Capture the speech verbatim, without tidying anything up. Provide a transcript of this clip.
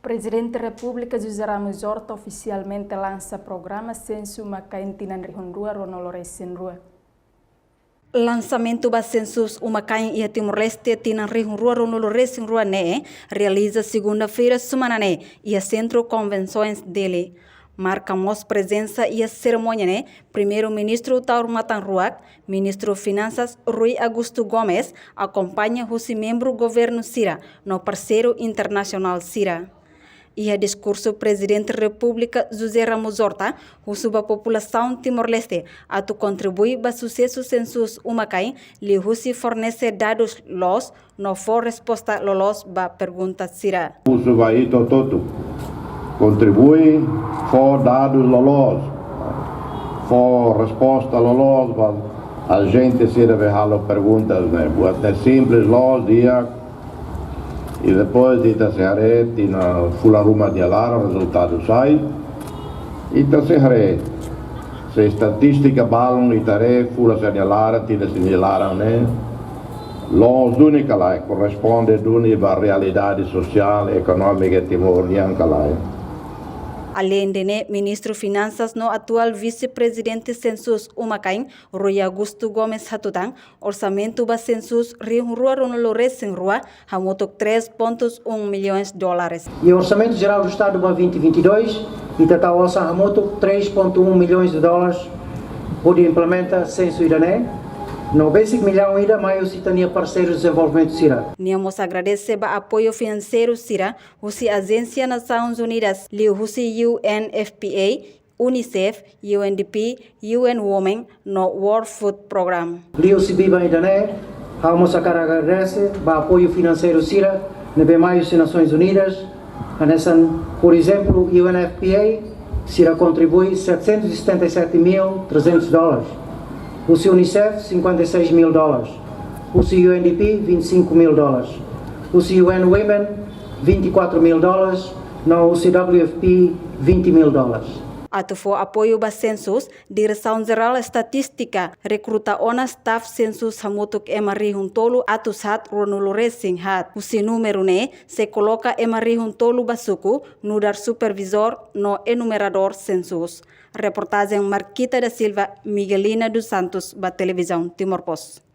Prezidente Repúblika José Ramos Horta ofisialmente lansa programa sensu uma-kain tinan rihun rua ruanulu resin rua. Lansamentu ba sensus uma-kain iha Timor-Leste tinan rihun rua ruanulu resin rua ne'e realiza segunda-feira semana ne'e iha Sentru Konvensoens Dili. Marka mós prezensa iha serimónia ne'e Primeiru-Ministru Taur Matan Ruak, Ministru Finansas Rui Augusto Gomes, akompaña husi membru governu sira no parseiru internasionál sira. Iha diskursu Prezidente Repúblika José Ramos Horta husu ba populasaun Timor-Leste atu kontribui ba susesu sensus uma-kain liuhusi fornese dadus loos no fó resposta loloos ba pergunta sira. Husu ba ita hotu-hotu kontribui, fó dadus loloos, fó resposta loloos ba ajente sira be halo perguntas ne'e. Buat ne'e simples, loos, di'ak. I depois ita sei haree tinan fulan ruma nia laran rezultadu sai. Ita sei haree, se estatístika balun ita haree fulan sira nia laran, tinan sira nia laran ne'e, loos duni ka lae, korresponde duni ba realidade sosiál, ekonómika Timor nian ka lae. Aleinde ne'e, Ministru Finansas no atuál Vise-Prezidente Sensus uma-kain, Rui Augusto Gomes hatutan, orsamentu ba sensus rihun rua ruanulu resin rua hamutuk três ponto um milhões dólares. E o Orçamento Geral do Estado ba vinte vinte e dois, ita tau osan hamutuk três ponto um milhões de dólares hodi implementa sensu ida-ne'e, no besik millaun ida mai husi ita-nia parseirus dezenvolvimentu sira. Nia mós agradese ba apoiu finanseiru sira husi Ajénsia Nasoins Unidas, liuhusi U N F P A, UNICEF, U N D P, U N Women, no World Food Programme. Liuhusi biban ida-ne'e, ha'u mós hakarak agradese ba apoiu finanseiru sira ne'ebé mai husi Nasoins Unidas. Hanesan, por ezemplu, U N F P A, sira kontribui setecentos e setenta e sete mil trezentos dólares. Husi UNICEF, cinquenta e seis mil dólares. Husi U N D P, vinte e cinco mil dólares. Husi U N Women, vinte e quatro mil dólares. No husi W F P, vinte mil dólares. Atu fó apoiu ba sensus, Diresaun Jerál Estatístika rekruta ona staf sensus hamutuk ema rihun tolu atus haat ruanulu resin haat. Husi númeru ne'e sei koloka ema rihun tolu ba suku, nu'udar supervizór no enumeradór sensus. Reportajen Marquita da Silva, Miguelina dos Santos, ba Televizaun Timor Post.